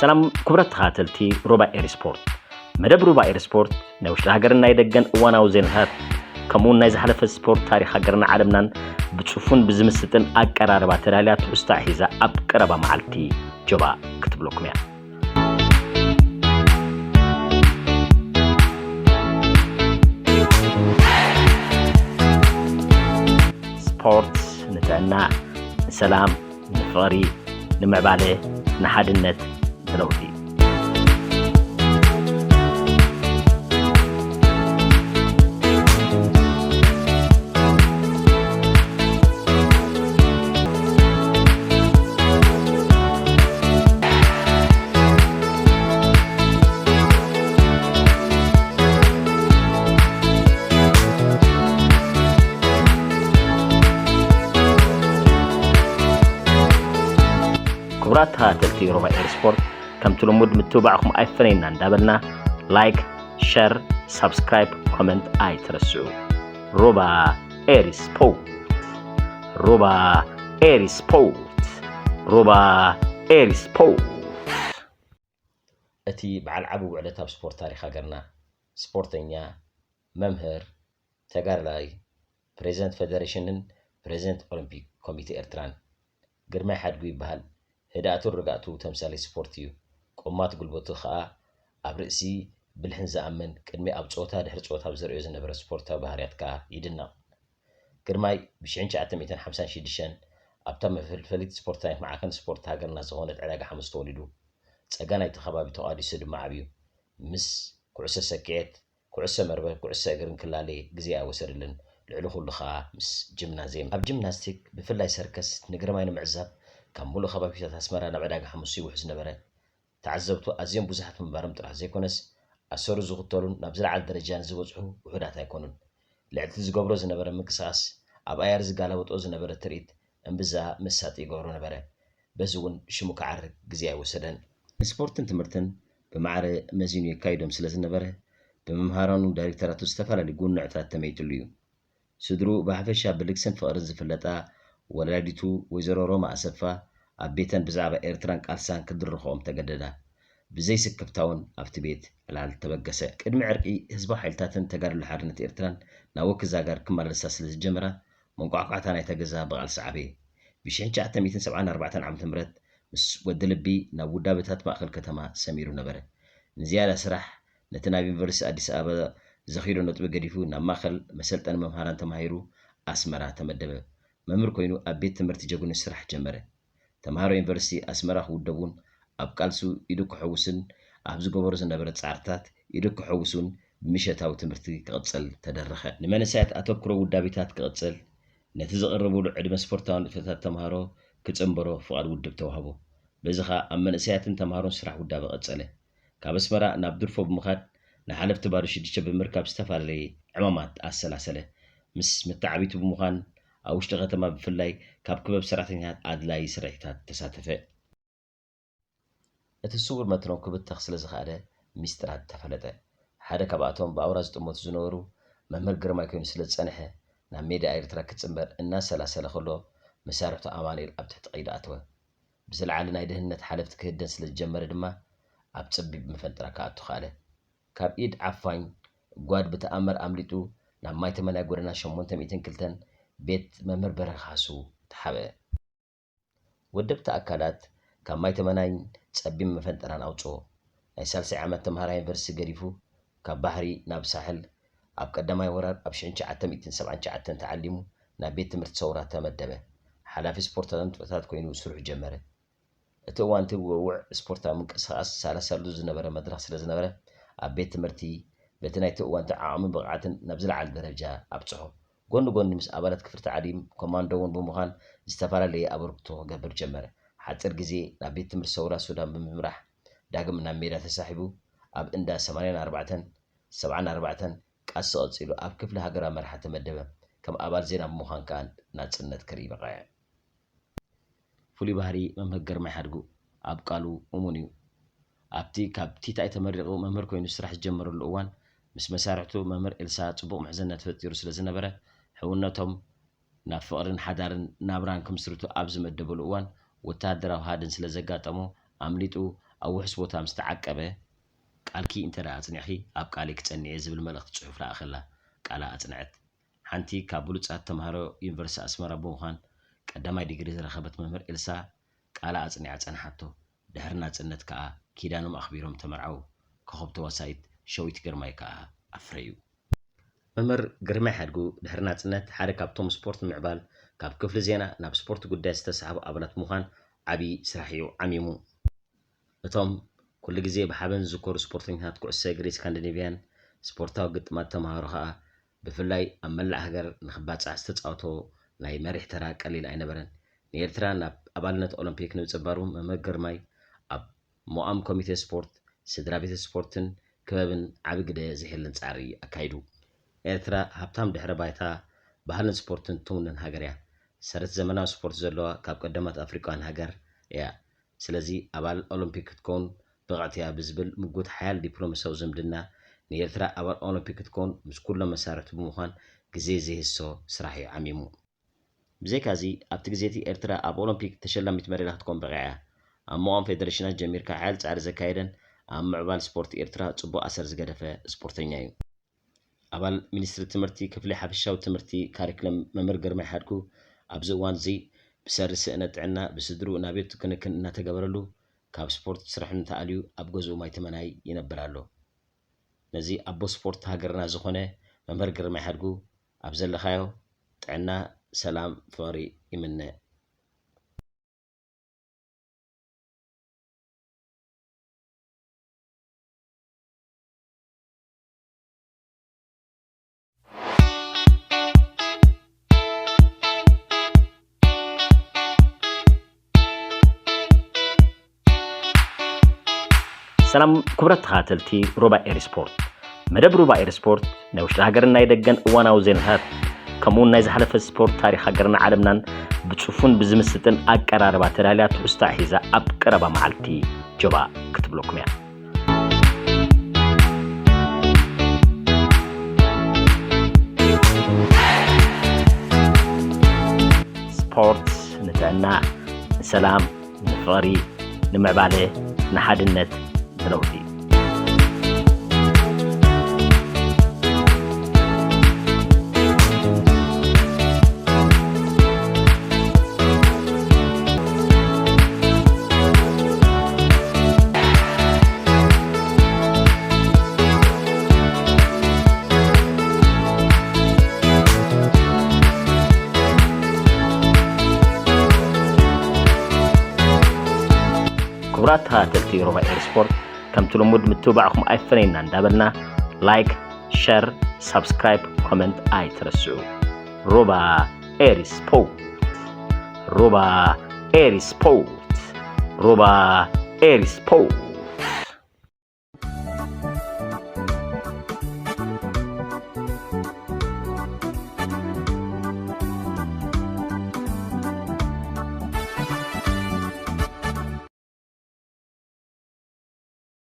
ሰላም ክቡራት ተኸታተልቲ ሩባ ኤሪ ስፖርት። መደብ ሩባ ኤሪ ስፖርት ናይ ውሽጢ ሃገርን ናይ ደገን እዋናዊ ዜናታት፣ ከምኡውን ናይ ዝሓለፈ ስፖርት ታሪኽ ሃገርና ዓለምናን ብጽፉን ብዝምስጥን ኣቀራርባ ተዳልያ ትሕዝታ ሒዛ ኣብ ቀረባ መዓልቲ ጀባ ክትብለኩም እያ። ስፖርት ንጥዕና፣ ንሰላም፣ ንፍቕሪ፣ ንምዕባለ፣ ንሓድነት፣ ንለውጢ። ክቡራት ተኸታተልቲ ሩባ ኤሪ ስፖርት፣ ከምቲ ልሙድ ምትብባዕኹም ኣይፈነየና እንዳበልና፣ ላይክ፣ ሸር፣ ሳብስክራይብ፣ ኮመንት ኣይትረስዑ። ሩባ ኤሪ ስፖርት፣ ሩባ ኤሪ ስፖርት፣ ሩባ ኤሪ ስፖርት። እቲ በዓል ዓቢ ውዕለት ኣብ ስፖርት ታሪኽ ሃገርና፣ ስፖርተኛ፣ መምህር፣ ተጋዳላይ፣ ፕሬዚደንት ፌደሬሽንን ፕሬዚደንት ኦሎምፒክ ኮሚቴ ኤርትራን ግርማይ ሓድጉ ይበሃል። ህድኣቱን ርግኣቱ ተምሳሌት ስፖርት እዩ። ቆማት ጉልበቱ ከኣ ኣብ ርእሲ ብልሕን ዝኣምን፣ ቅድሚ ኣብ ጸወታ ድሕሪ ጸወታ ኣብ ዘርእዮ ዝነበረ ስፖርታዊ ባህርያት ከኣ ይድነቕ። ግርማይ ብሽሕን ትሽዓተ ሚእትን ሓምሳን ሽዱሽተን ኣብታ መፈልፈሊት ስፖርታዊት ማዕከን ስፖርት ሃገርና ዝኾነት ዕዳጋ ሓሙስ ተወሊዱ። ጸጋናይቲ ከባቢ ተቋዲሱ ድማ ዓብዩ። ምስ ኩዕሶ ሰኪዔት፣ ኩዕሶ መርበብ፣ ኩዕሶ እግርን ክላለ ግዜ ኣይወሰደሉን። ልዕሊ ኩሉ ከኣ ምስ ጂምናዝየም። ኣብ ጂምናስቲክ፣ ብፍላይ ሰርከስ፣ ንግርማይ ንምዕዛብ ካብ ምሉእ ከባቢታት ኣስመራ ናብ ዕዳጋ ሓሙስ ይውሕዝ ነበረ። ተዓዘብቱ ኣዝዮም ብዙሓት ምንባሮም ጥራሕ ዘይኮነስ፣ ኣሰሩ ዝኽተሉን ናብ ዝለዓለ ደረጃ ንዝበጽሑ ውሑዳት ኣይኮኑን። ልዕሊ እቲ ዝገብሮ ዝነበረ ምንቅስቓስ፣ ኣብ ኣየር ዝጋላበጦ ዝነበረ ትርኢት እምብዛ መሳጢ ይገብሮ ነበረ። በዚ እውን ሽሙ ክዓርግ ግዜ ኣይወሰደን። ንስፖርትን ትምህርትን ብማዕረ መዚኑ የካይዶም ስለ ዝነበረ፣ ብመምሃራኑን ዳይሬክተራቱ ዝተፈላለዩ ጉንዕታት ተመይጥሉ እዩ። ስድርኡ ብሓፈሻ ብልግስን ፍቕርን ዝፍለጣ ወላዲቱ ወይዘሮ ሮማ ኣሰፋ ኣብ ቤተን ብዛዕባ ኤርትራን ቃልሳን ክድርኽኦም ተገደዳ። ብዘይ ስክፍታ እውን ኣብቲ ቤት ዕላል ተበገሰ። ቅድሚ ዕርቂ ህዝባዊ ሓይልታትን ተጋድሎ ሓርነት ኤርትራን ናብ ወኪ ዛጋር ክመላለሳ ስለ ዝጀመራ፣ መንቋዕቋዕታ ናይታ ገዛ ብቓልሲ ዓበየ። ብሽሕን ትሽዓተ ሚእትን ሰብዓን ኣርባዕተን ዓመተ ምህረት ምስ ወዲ ልቢ ናብ ውዳበታት ማእከል ከተማ ሰሚሩ ነበረ። ንዝያዳ ስራሕ ነቲ ናብ ዩኒቨርሲቲ ኣዲስ ኣበባ ዘኺዶ ነጥቢ ገዲፉ ናብ ማእከል መሰልጠኒ መምሃራን ተማሂሩ ኣስመራ ተመደበ። መምህር ኮይኑ ኣብ ቤት ትምህርቲ ጀግኖች ስራሕ ጀመረ። ተምሃሮ ዩኒቨርሲቲ ኣስመራ ክውደቡን ኣብ ቃልሱ ኢዱ ክሕውስን ኣብ ዝገበሮ ዝነበረ ጻዕርታት ኢዱ ክሕውሱን ብምሸታዊ ትምህርቲ ክቕጽል ተደረኸ። ንመንእሰያት ኣተኩሮ ውዳቤታት ክቕጽል፣ ነቲ ዝቕርብሉ ዕድመ ስፖርታዊ ንጥፈታት ተምሃሮ ክጽንበሮ ፍቓድ ውድብ ተዋህቦ። በዚ ኸኣ ኣብ መንእሰያትን ተምሃሮን ስራሕ ውዳበ ቀጸለ። ካብ ኣስመራ ናብ ድርፎ ብምኻድ ንሓለፍቲ ባዶ ሽዱሽተ ብምርካብ ዝተፈላለየ ዕማማት ኣሰላሰለ። ምስ መተዓቢቱ ብምዃን ኣብ ውሽጢ ከተማ ብፍላይ ካብ ክበብ ሰራሕተኛታት ኣድላዪ ስርሒታት ተሳተፈ። እቲ ስዉር መትኖ ክብተኽ ስለ ዝኸኣለ ሚስጥራት ተፈለጠ። ሓደ ካብኣቶም ብኣውራ ዝጥመቱ ዝነበሩ መምህር ግርማይ ኮይኑ ስለ ዝጸንሐ ናብ ሜዳ ኤርትራ ክጽንበር እናሰላሰለ ከሎ መሳርሕቱ ኣማኑኤል ኣብ ትሕቲ ቀይዲ ኣተወ። ብዝለዓለ ናይ ደህንነት ሓለፍቲ ክህደን ስለ ዝጀመረ ድማ ኣብ ጸቢብ መፈንጠራ ክኣቱ ከኣለ። ካብ ኢድ ዓፋኝ ጓድ ብተኣምር ኣምሊጡ ናብ ማይ ተመናይ ጎደና ሸሞንተ ሚእትን ክልተን ቤት መምህር በረኸ ካሱ ተሓብአ። ወደብቲ ኣካላት ካብ ማይ ተመናይን ጸቢብ መፈንጠራን ኣውጽኦ። ናይ ሳልሳይ ዓመት ተምሃራይ ዩኒቨርሲቲ ገዲፉ ካብ ባሕሪ ናብ ሳሕል ኣብ ቀዳማይ ወራር ኣብ ሽሕን ትሽዓተ ሚእትን ሰብዓን ትሽዓተን ተዓሊሙ ናብ ቤት ትምህርቲ ሰውራ ተመደበ። ሓላፊ ስፖርታዊ ንጥፈታት ኮይኑ ስርሑ ጀመረ። እቲ እዋን እቲ ውዕውዕ ስፖርታዊ ምንቅስቓስ ዝሳለሰሉ ዝነበረ መድረኽ ስለ ዝነበረ፣ ኣብ ቤት ትምህርቲ በቲ ናይቲ እዋን እቲ ዓቕምን ብቕዓትን ናብ ዝለዓለ ደረጃ ኣብጽሖ። ጎኒ ጎኒ ምስ ኣባላት ክፍሊ ታዕሊም ኮማንዶ እውን ብምዃን ዝተፈላለየ ኣበርክቶ ክገብር ጀመረ። ሓጺር ግዜ ናብ ቤት ትምህርቲ ሰውራ ሱዳን ብምምራሕ ዳግም ናብ ሜዳ ተሳሒቡ ኣብ እንዳ ሰማንያን ኣርባዕተን ሰብዓን ኣርባዕተን ቃልሲ ቀጺሉ ኣብ ክፍሊ ሃገራዊ መርሓ ተመደበ። ከም ኣባል ዜና ብምዃን ከኣ ናጽነት ክርኢ በቕዐ። ፍሉይ ባህሪ መምህር ግርማይ ሓድጉ ኣብ ቃሉ እሙን እዩ። ኣብቲ ካብ ቲታይ ተመሪቑ መምህር ኮይኑ ስራሕ ዝጀመረሉ እዋን፣ ምስ መሳርሕቱ መምህር ኤልሳ ጽቡቕ ምሕዝነት ፈጢሩ ስለ ዝነበረ፣ ሕውነቶም ናብ ፍቕርን ሓዳርን ናብራን ክምስርቱ ኣብ ዝመደበሉ እዋን፣ ወተሃደራዊ ሃድን ስለ ዘጋጠሞ፣ ኣምሊጡ ኣብ ውሑስ ቦታ ምስ ተዓቀበ፣ "ቃልኪ እንተ ደኣ ኣጽኒዕኺ፣ ኣብ ቃለይ ክጸንዕ እየ" ዝብል መልእኽቲ ጽሑፍ ለኣኸላ። ቃላ ኣጽንዐት። ሓንቲ ካብ ብሉጻት ተምሃሮ ዩኒቨርሲቲ ኣስመራ ብምዃን ቀዳማይ ዲግሪ ዝረኸበት መምህር ኤልሳ፣ ቃላ ኣጽኒዓ ጸንሓቶ። ድሕሪ ናጽነት ከኣ ኪዳኖም ኣኽቢሮም ተመርዓዉ። ኮኸብ ተዋሳኢት ሸዊት ግርማይ ከኣ ኣፍረዩ። መምህር ግርማይ ሓድጉ ድሕሪ ናጽነት ሓደ ካብቶም ስፖርት ንምዕባል ካብ ክፍሊ ዜና ናብ ስፖርት ጉዳይ ዝተሳሕቡ ኣባላት ብምዃን ዓቢ ስራሕ እዩ ዓሚሙ። እቶም ኩሉ ግዜ ብሓበን ዝዝከሩ ስፖርተኛታት ኩዕሶ እግሪ ስካንዲኔቭያን ስፖርታዊ ግጥማት ተምሃሮ ከኣ ብፍላይ ኣብ መላእ ሃገር ንኽባጻሕ ዝተጻወቶ ናይ መሪሕ ተራ ቀሊል ኣይነበረን። ንኤርትራ ናብ ኣባልነት ኦሎምፒክ ንምጽባሩ መምህር ግርማይ ኣብ ሞኣም ኮሚቴ ስፖርት፣ ስድራ ቤት ስፖርትን ክበብን ዓቢ ግደ ዘየለን ጻዕሪ ኣካይዱ። ኤርትራ ሃብታም ድሕረ ባይታ ባህልን ስፖርትን ትውንን ሃገር እያ። ሰረት ዘመናዊ ስፖርት ዘለዋ ካብ ቀዳሞት ኣፍሪቃውያን ሃገር እያ። ስለዚ ኣባል ኦሎምፒክ ክትከውን ብቕዕቲ እያ ብዝብል ምጉት ሓያል ዲፕሎማሲያዊ ዝምድና ንኤርትራ ኣባል ኦሎምፒክ ክትከውን ምስ ኩሎም መሳርሕቱ ብምዃን ግዜ ዘይህስሶ ስራሕ እዩ ዓሚሙ። ብዘይካዚ ኣብቲ ግዜ እቲ ኤርትራ ኣብ ኦሎምፒክ ተሸላሚት መደላ ክትከውን በቒዓ እያ። ኣብ መቓም ፌደሬሽናት ጀሚርካ ሓያል ጻዕሪ ዘካየደን ኣብ ምዕባል ስፖርት ኤርትራ ጽቡቕ ኣሰር ዝገደፈ ስፖርተኛ እዩ። ኣባል ሚኒስትሪ ትምህርቲ ክፍሊ ሓፈሻዊ ትምህርቲ ካሪክለም መምህር ግርማይ ሓድጉ ኣብዚ እዋን እዚ ብሰሪ ስእነት ጥዕና ብስድርኡ ናብ ቤቱ ክንክን እናተገበረሉ ካብ ስፖርት ስራሕ እንተኣልዩ ኣብ ገዝኡ ማይ ተመናይ ይነብር ኣሎ። ነዚ ኣቦ ስፖርት ሃገርና ዝኾነ መምህር ግርማይ ሓድጉ ኣብ ዘለኻዮ ጥዕና፣ ሰላም፣ ፍቕሪ ይምነ። ሰላም ክቡራት ተኸታተልቲ ሩባ ኤሪ ስፖርት። መደብ ሩባ ኤሪ ስፖርት ናይ ውሽጢ ሃገርን ናይ ደገን እዋናዊ ዜናታት፣ ከምኡውን ናይ ዝሓለፈ ስፖርት ታሪኽ ሃገርና ዓለምናን ብጽፉን ብዝምስጥን ኣቀራርባ ተዳልያ ትሕዝቶኣ ሒዛ ኣብ ቀረባ መዓልቲ ጆባ ክትብለኩም እያ። ስፖርት ንጥዕና፣ ንሰላም፣ ንፍቕሪ፣ ንምዕባለ፣ ንሓድነት፣ ንለውጢ። ክቡራት ተኸታተልቲ ሩባ ኤሪ ስፖርት፣ ከምቲ ልሙድ ምትብባዕኹም ኣይፈነየና እንዳበልና፣ ላይክ፣ ሸር፣ ሳብስክራይብ፣ ኮመንት ኣይትረስዑ። ሩባ ኤሪ ስፖርት፣ ሩባ ኤሪ ስፖርት፣ ሩባ ኤሪ ስፖርት።